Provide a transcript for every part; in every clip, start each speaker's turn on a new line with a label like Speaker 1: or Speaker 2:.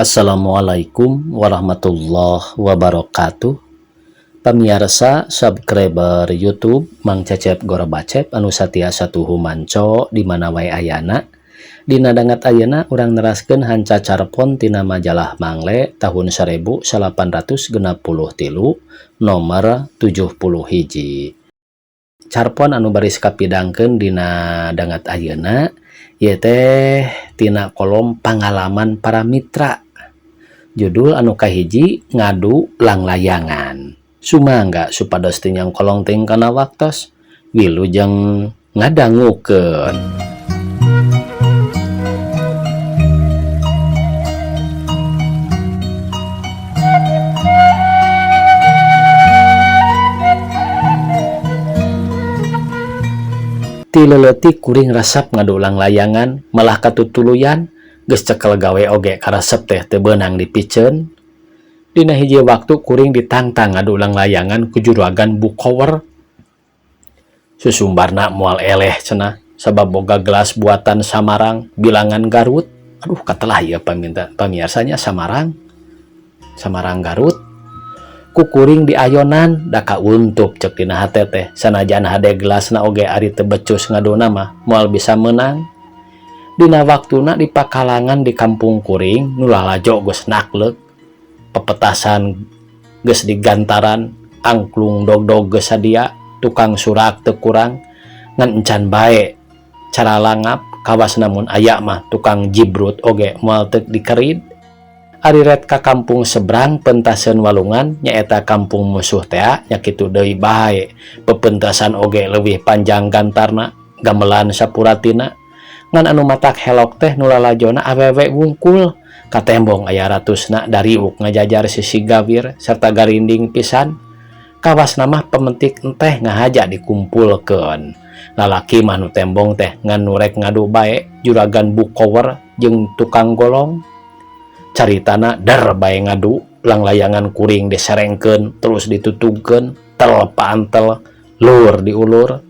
Speaker 1: Assalamualaikum warahmatullahi wabarakatuh. Pamiarsa subscriber YouTube Mang Cecep Gorobacep anu satia satuhu manco di mana wae ayana. Dina dangat ayeuna urang neraskeun hanca carpon tina majalah Mangle tahun 1863 nomor 71. Carpon anu baris kapidangkeun dina dangat ayeuna ieu teh tina kolom pangalaman para mitra. Judul anu kahiji ngadu langlayangan. Sumangga supados teu nyangkolong teuing kana waktos wilujeng ngadangukeun. Ti leuletik kuring resep ngadu langlayangan malah katutuluyan geus cekel gawe oge karesep teh teu beunang dipiceun. Dina hiji waktu kuring ditangtang ngadu langlayangan ku juragan Bukower. Susumbarna moal eleh cenah sabab boga gelas buatan Samarang bilangan Garut. Aduh katelah ieu paminta pamiarsanya Samarang. Samarang Garut. Ku kuring diayonan da kauntup cek dina hate teh sanajan hade gelasna oge ari teu becus ngaduna mah moal bisa meunang. Dina waktuna di pakalangan di kampung kuring nu lalajo geus nakleuk, pepetasan geus digantaran, angklung dogdog geus sadia, tukang surak teu kurang, ngan encan bae cara langap kawas namun aya mah tukang jibrut oge moal teu dikerid. Ari ret ka kampung seberang pentaseun walungan nyaeta kampung musuh tea nya kitu deui bae pepentasan oge leuwih panjang gantarna gamelan sapuratina ngan anu matak helok teh nu lalajona awewe wungkul katembong aya ratusna dariuk ngajajar sisi gawir serta garinding pisan kawas mah pementik enteh ngahaja dikumpulkeun lalaki mah nu tembong teh ngan nu rek ngadu bae juragan Bukower jeung tukang golong. Caritana dar bae ngadu langlayangan kuring diserengkeun terus ditutugkeun tel paantel lur diulur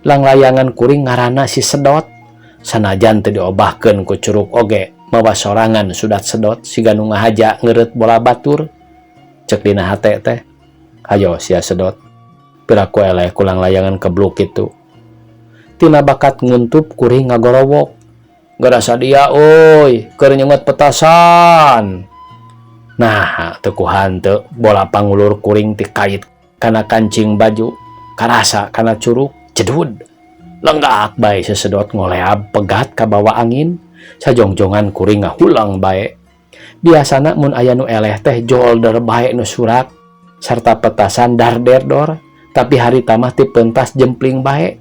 Speaker 1: langlayangan kuring ngaranna si Sedot sanajan teu diobahkeun ku curug oge mawa sorangan sudat sedot siga nu ngahaja ngeureut bola batur cek dina hate teh hayo sia Sedot piraku eleh ku langlayangan kebluk kitu. Tina bakat nguntup kuring ngagorowok garasa dia euy keur nyenget petasan. Nah teu ku hanteu bola pangulur kuring tikait kana kancing baju karasa kana curug jedud lenggak bae sesedot ngoleab pegat ka bawa angin sajongjongan kuring ngahulang bae. Biasana mun aya nu eleh teh jolder bae nu surak sarta petasan darderdor tapi harita mah ti pentas jempling bae.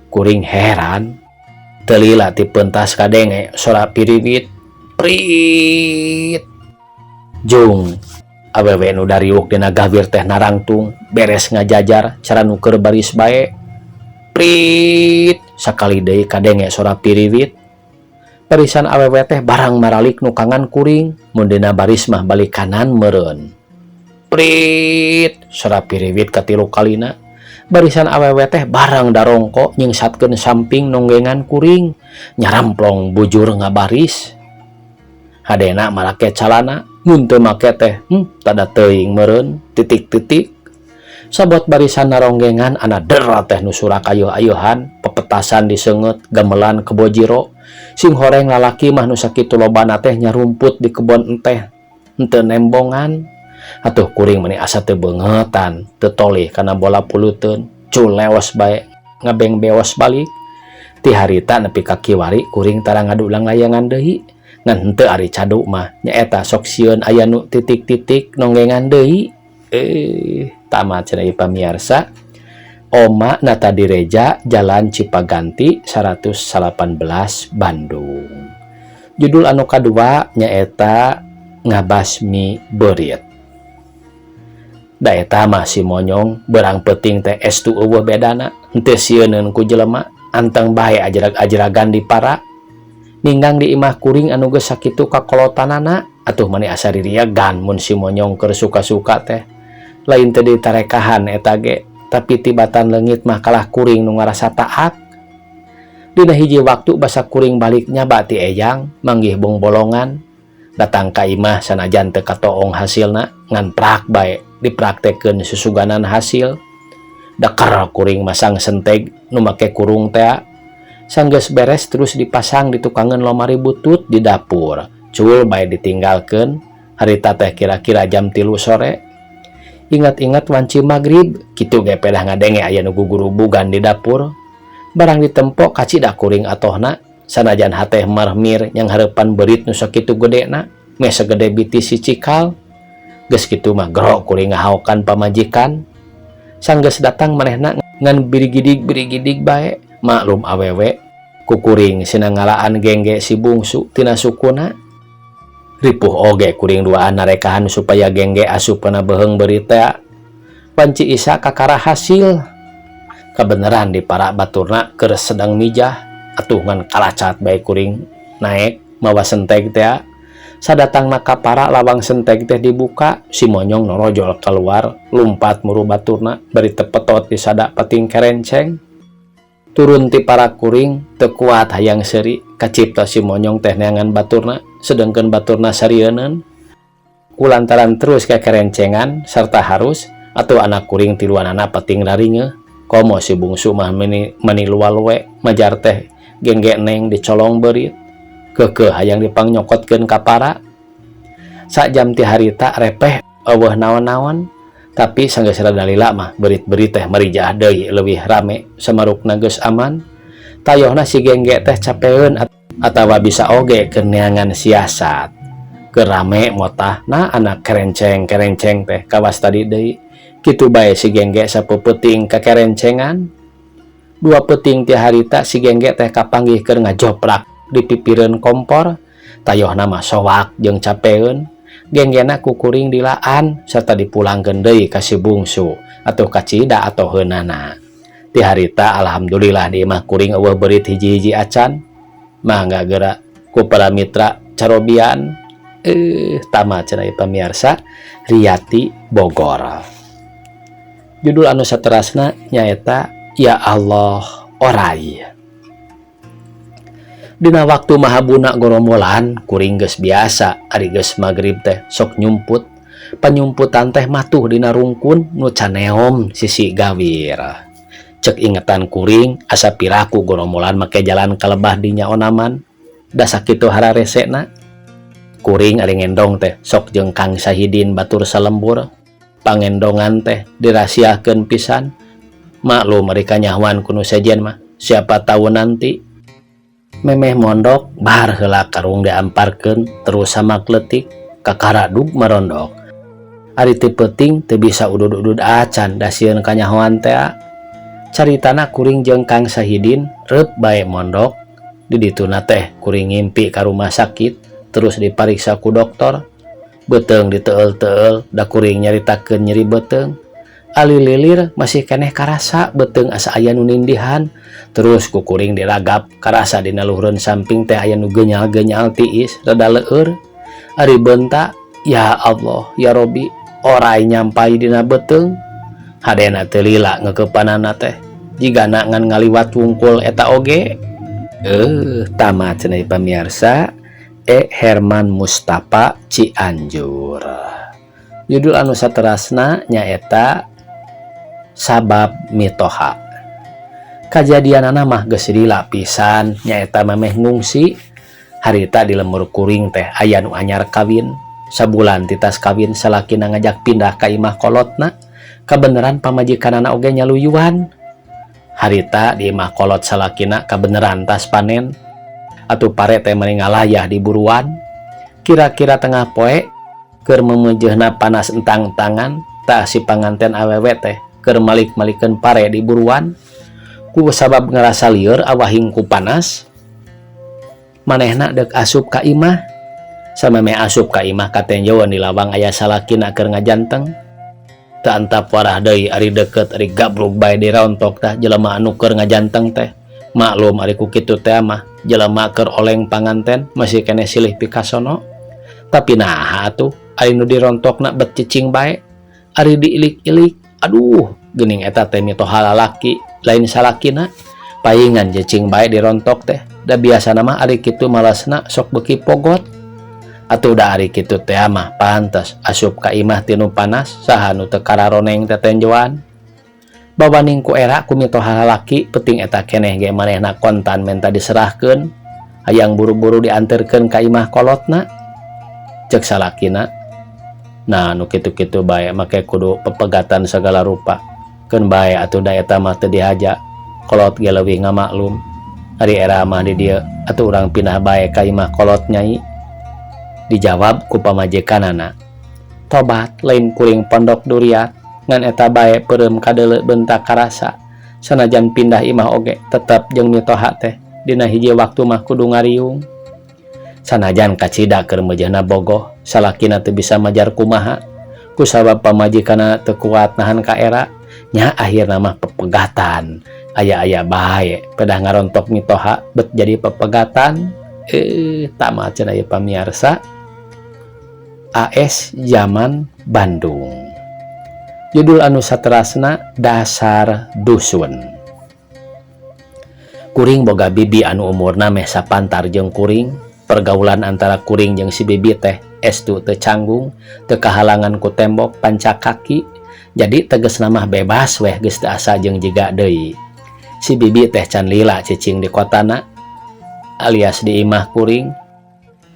Speaker 1: Kuring heran teu lila ti pentas kadenge sora piriwit prit jung awewe nu dariuk dina gawir teh narangtung beres ngajajar cara nu keur baris bae prit sakali deui kadenge sora piriwit. Barisan awewe teh barang maralik nu kangan kuring mun dina baris mah balik kanan meureun prit sora piriwit katilu kalina. Barisan awewe teh barang darongko nyingsatkeun samping nonggengan kuring nyaramplong bujur ngabaris hadena marake calana mun teu make teh tada teuing meureun titik-titik. Sabot barisan naronggengan ana dera teh nu surak ayeuh-ayeuhan pepetasan diseungeut gamelan kebojiro sing horeng lalaki mah nu sakitu lobana teh nyarumput di kebon enteh henteu nembongan. Atuh kuring meni asa teu beungetan teu tolih kana bola puluteun cul leos bae ngabeng beos balik. Ti harita nepi ka kiwari kuring tara ngadu langlayangan deui ngan henteu ari cadu mah nyaeta sok sieun aya nu titik-titik nonggengan deui. Tamat cenah ieu pamiarsa. Oma Natadireja Jalan Cipaganti 118 Bandung. Judul anu kadua nyaeta ngabasmi beurit. Da eta mah si monyong berang peuting teh estu eueuh bedana henteu sieuneun ku jelema anteng bae ajrag-ajragan di para ninggang di imah kuring anu geus sakitu kakolotanana atuh mani asa ririagan mun si monyong keur suka-suka teh lain teu ditarekahan eta ge tapi tibatan leungit mah kalah kuring nu ngarasa taat. Dina hiji waktu basa kuring balik nyaba ti eyang manggih bongbolongan Datang ka imah sanajan teu katoong hasilna, ngan prak bae dipraktekkeun susuganan hasil. Daker kuring masang senteg nu make kurung tea. Sanggeus beres terus dipasang di tukangeun lomari butut di dapur. Cul bae ditinggalkeun. Harita teh kira-kira jam 3 sore. Ingat-ingat wanci magrib, kitu ge pedah ngadenge aya nu gugurubugan di dapur. Barang ditempo kacida kuring atohna, sanajan hate marmir yang hareupan beurit nu sakitu gedena, meh sagede biti si cikal. Geus kitu mah gero kuring ngahaokan pamajikan. Sanggeus datang manehna ngan birigidig-birigidig bae, maklum awewe ku kuring sina ngalaan gengge si bungsu tina sukuna. Ripuh oge kuring duaan narekahan supaya gengge asup kana beuheung beurit tea. Wanci isa kakara hasil. Kabeneran di para baturna keur sedang mijah, atuh ngan kalacat bae kuring naek mawa senteg tea. Sadatangna ka para lawang senteg teh dibuka, si monyong norojol keluar, lumpat muru baturna bari tepetot di sada pating kerenceng. Turun ti para kuring teu kuat hayang seuri, kacipta si monyong teh neangan baturna, sedengkeun baturna sarieun. Kulantaran terus kekerencengan serta harus atau anak kuring tiluanana pating raringeuh. Komo si bungsu mah meni lual we majar teh gengge neng dicolong beurit. Keukeuh hayang dipangnyokotkeun ka para. Sajam ti harita repeh eueuh naon-naon, tapi sanggeus rada lila mah beurit-beurit teh marijah deui leuwih rame samarukna geus aman. Tayohna si gengge teh capeun atawa bisa oge keur neangan siasat. Keur rame motah na anak kerenceng-kerenceng teh kawas tadi deui. Kitu bae si gengge sapeupeting kakerencengan. Dua peuting ti harita si gengge teh kapanggih keur ngajoprak di pipireun kompor. Tayohna mah soak jeung capeun. Genggena ku kuring dilaan serta dipulangkeun deui ka si bungsu atau kacida atau heunana. Ti harita alhamdulillah di imah kuring eueuh beurit hiji-hiji acan. Mangga geura ku para mitra carobian. Tamat cenah pamirsa, Riyati Bogor. Judul anu saterasna nyaeta Ya Allah Orai. Dina waktu mahabuna gorombolan kuring geus biasa ari geus magrib teh sok nyumput. Panyumputan teh matuh dina rungkun nu caneom sisi gawir. Cek ingetan kuring asa piraku gorombolan make jalan kalebah dinya onaman. Da sakitu hararesena. Kuring ari ngendong teh sok jeung Kang Sahidin batur salembur. Pangendongan teh dirahasiakeun pisan. Maklum mereka nyahoan ku nu sejen mah, siapa tahu nanti. Memeh mondok bar heula karung diamparkeun terus sama kletik kakara dug marondok. Ari teu peuting teu bisa udud-udud acan da sieun kanyahoan teh. Caritana kuring jeung Kang Sahidin reup bae mondok. Di dituna teh kuring ngimpi ka rumah sakit terus dipariksa ku dokter. Beuteung diteueul-teueul da kuring nyaritakeun nyeri beuteung. Ali lilir masih keneh karasa beuteung asa aya nu nindihan. Terus ku kuring diragap karasa dina luhureun samping teh aya nu genyal-genyal tiis rada leur. Ari beunta ya Allah ya Robi orai nyampai dina beuteung. Hadena teu lila ngeukepanana teh jigana ngan ngaliwat wungkul eta oge. Tamat cenah pamirsa, E Herman Mustafa Cianjur. Judul anu saterasna nyaeta Sabab Mitoha. Kajadianana mah geus lila pisan nyaeta memeh ngungsi. Harita di lemur kuring teh aya nu anyar kawin. Sabulan titas kawin salakina ngajak pindah ka imah kolotna. Kabeneran pamajikanana oge nyaluyuan. Harita di imah kolot salakina kabeneran tas panen. Atuh pare teh meni ngalayah di buruan. Kira-kira tengah poe keur memeujeuhna panas entang-entangan tah si panganten awewe teh keur malik-malikeun pare di buruan. Ku sabab ngerasa lieur awahing ku panas, manehna deuk asup ka imah. Samemeh asup ka imah katenjoan di lawang aya salakina keur ngajanteng. Teu antap warah deui ari deukeut ari gabrug bae dirontok tah jelema anu keur ngajanteng teh. Maklum ari ku kitu teh mah jelema keur oleng panganten masih keneh silih pikasono. Tapi naha atuh ari nu dirontokna bet cicing bae. Ari diilik-ilik, aduh geuning eta teh mitoha lalaki lain salakina. Paingan cicing bae dirontok teh. Da biasana mah ari kitu malasna sok beuki pogot. Atuh da ari kitu teh mah pantes asup ka imah tinu panas saha nu teu kararoneng tetenjoan. Bawaning ku era ku mitoha lalaki penting eta keneh ge manehna kontan menta diserahkeun hayang buru-buru dianterkeun ka imah kolotna cek salakina. Nah nu kitu-kitu bae make kudu pepegatan segala rupa keun bae atuh da eta mah teu dihaja kolot ge leuwih ngamaklum ari era mah di dieu atuh urang pindah bae ka imah kolot nyai. Dijawab ku pamajikanana, tobat lain kuring pondok duriat ngan eta bae peureum kadeuleu bentak karasa sanajan pindah imah oge tetep jeung mitoha teh dina hiji waktu mah kudu ngariung. Sanajan kacida keur meujeuhna bogoh salakina teu bisa majar kumaha kusabab pamajikanna teu kuat nahan ka era nya akhirna mah pepegatan aya-aya bae pedah ngarontok mitoha bet jadi pepegatan. Tamat cenah ieu pamiarsa. AS Zaman Bandung. Judul anu saterasna Dasar Dusun. Kuring boga bibi anu umurna meh sapantar jeung kuring. Pergaulan antara kuring jeung si bibi teh estu teu canggung, teu kahalangan ku tembok pancak kaki. Jadi tegesna mah bebas weh geus teu asa jeung jiga deui. Si bibi teh can lila cicing di kotana alias di imah kuring.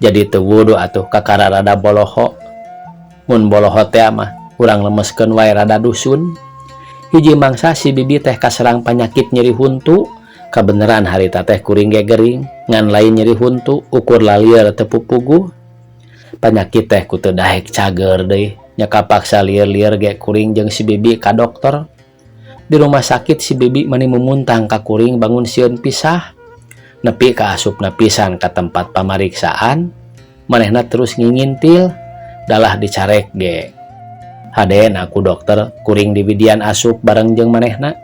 Speaker 1: Jadi teu wudu atuh kakara rada boloho. Mun boloho teh mah urang lemeskeun wae rada dusun. Hiji mangsa si bibi teh kaserang panyakit nyeri huntu. Kabeneran harita teh kuring ge gering ngan lain nyeri huntu ukur lalieur teu pupuguh. Panyakit teh ku teu daek cager deui nya kapaksa lieur-lieur ge kuring jeung si bibi ka dokter. Di rumah sakit si bibi mani mumuntang ka kuring bangun sieun pisah. Nepi ka asupna pisan ka tempat pamariksaan manehna terus ngingintil dalah dicarek ge. Hadena ku dokter kuring dibidian asup bareng jeung manehna.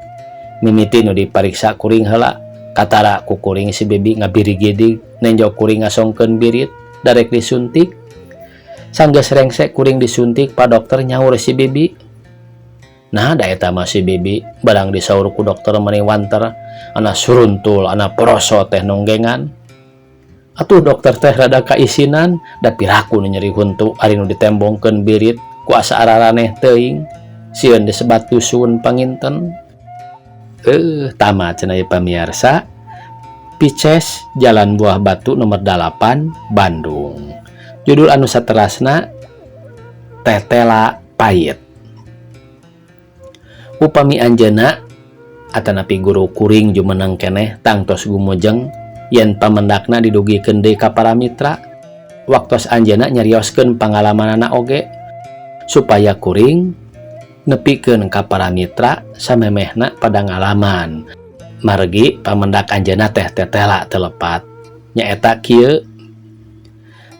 Speaker 1: Mimiti nu dipariksa kuring heula katara ku kuring si bibi ngabirigidig nenjo kuring ngasongkeun birit darek disuntik. Sanggeus rengse kuring disuntik pa dokter nyaur si bibi. Nah da eta mah si bibi barang disaur ku dokter mani wanter ana suruntul ana poroso teh nonggengan. Atuh dokter teh rada kaisinan da piraku nu nyeri huntu ari nu ditembongkeun birit ku asa araraneh teuing sieun disebat dusun panginten. Tamat cenah ieu pamiarsa. Pices Jalan Buah Batu nomor 8 Bandung. Judul anu saterasna Tetela Pait. Upami anjeunna atanapi guru kuring jumeneng keneh tangtos gumujeng yen pamendakna didugikeun deui ka para mitra waktos anjeunna nyarioskeun pangalamanana oge supaya kuring nepikeun ka para mitra samemehna pada ngalaman margi pamendak anjeunna teh tetela teu lepat nyaeta kieu.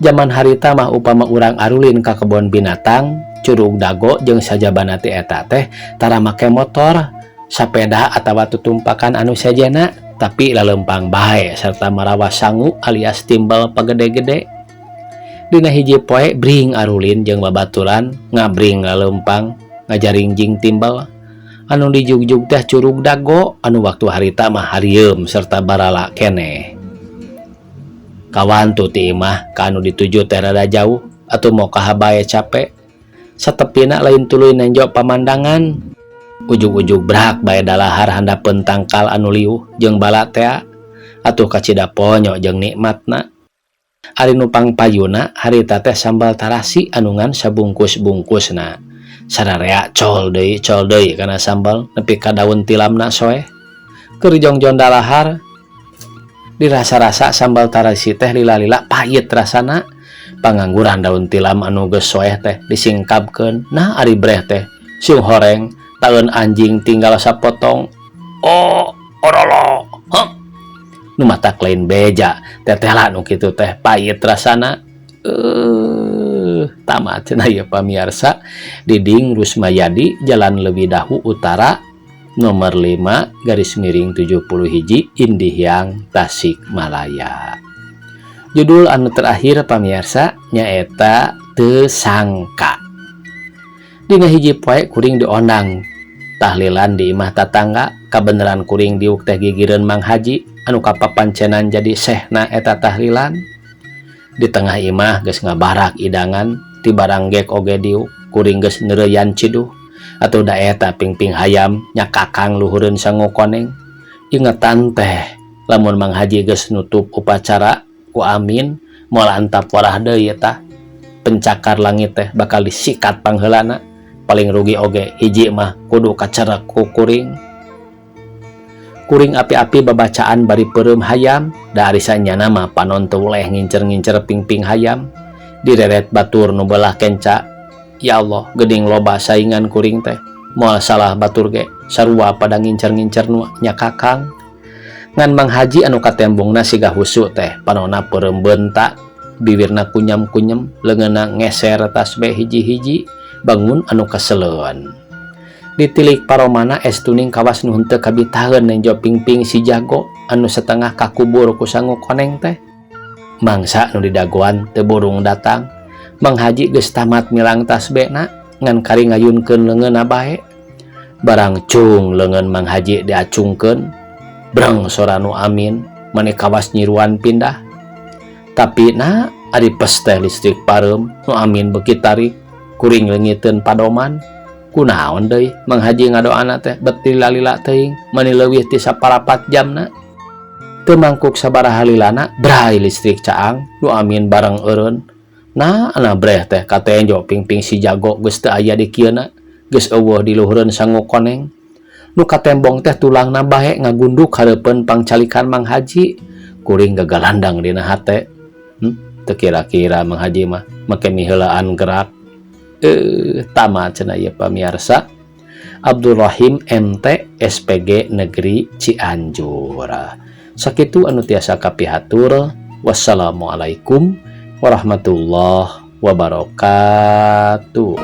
Speaker 1: Jaman harita mah upama urang arulin ka kebon binatang Curug Dago jeung sajabana ti eta teh tara make motor sapeda atawa tutumpakan anu sejena tapi lalempang bae serta marawa sangu alias timbel pagede-gede. Dina hiji poe bring arulin jeung babaturan ngabring lalempang ngajaringjing timbel anu dijugjug teh Curug Dago anu waktu harita mah harieum serta barala keneh. Kawantu ti imah ka anu dituju teh rada jauh atuh mokaha bae capek satepina lain tuluy nenjo pamandangan ujug-ujug brak bae dalahar handapeun tangkal anu liuh jeung bala tea atuh kacida ponyo jeung nikmatna. Ari nu pangpayuna harita teh sambal tarasi anu ngan sabungkus-bungkusna sararea col deui kana sambal nepi ka daun tilamna soeh. Keur jongjon dalahar dirasa-rasa sambal tarasi teh lila-lila pahit rasana. Pangangguran daun tilam anu geus soeh teh disingkapkeun. Nah ari breh teh siung horeng taeun anjing tinggal sapotong. Oh orolo heh nu matak lain beja tetela nu kitu teh pahit rasana. Tamat cenah ieu pamiarsa. Diding Rusmayadi Jalan Leuwidahu Utara nomor 5 garis miring 70 hiji Indihiang Tasikmalaya. Judul anu terakhir pamiarsa nyaeta Teu Sangka. Dina hiji poe kuring diondang tahlilan di imah tatangga. Kabeneran kuring diuk teh gigireun Mang Haji anu kapapancenan jadi sehna eta tahlilan. Di tengah imah geus ngabarak idangan ti baranggek oge diuk kuring geus neureuyan ciduh atuh da eta pingping hayam nyakakang luhureun sangu koneng. Ingetan teh lamun Mang Haji geus nutup upacara ku amin moal antap warah deui tah pencakar langit teh bakal disikat pangheulana paling rugi oge hiji mah kudu kacerek ku kuring. Kuring api-api babacaan bari peureum hayam da ari sanyana mah panon teu weleh ngincer-ngincer pingping hayam direret batur nu belah kenca. Ya Allah, geuning loba saingan kuring teh moal salah batur ge sarua pada ngincer-ngincer nu nyakakang. Ngan Mang Haji anu katembongna siga husu teh panonna peureum beunta, biwirna kunyam-kunyem, leungeunna ngeser tasbeh hiji-hiji bangun anu kaseleun. Ditilik paromana estuning kawas nu henteu kabitaheun nenjo pingping si jago anu setengah kakubur ku sangu koneng teh. Mangsa nu didagoan teu burung datang. Mang Haji geus tamat milang tasbehna ngan kari ngayunkeun leungeunna bae. Barang cung leungeun Mang Haji diacungkeun, breng sora nu amin mani kawas nyiruan pindah. Tapi na ari pes teh listrik pareum nu amin beuki tarik kuring leungiteun padoman. Kunaon deui Mang Haji ngadoana teh bet lila-lila teuing mani leuwih ti saparapat jamna. Teu mangkuk sabaraha lilana bray listrik caang nu amin bareng eureun. Nah ana breh teh katenjo pingping si jago geus teu aya di kieuna geus eueuh di luhureun sangu koneng. Nu katembong teh tulangna bae ngagunduk hareupeun pangcalikan Mang Haji. Kuring gagalandang dina hate. Teu kira-kira Mang Haji mah make miheulaan gerak. Tamat cenah ieu pamiarsa. Abdurrahim MT SPG Negeri Cianjur. Sakitu anu tiasa kapihatur. Wassalamualaikum warahmatullahi wabarakatuh.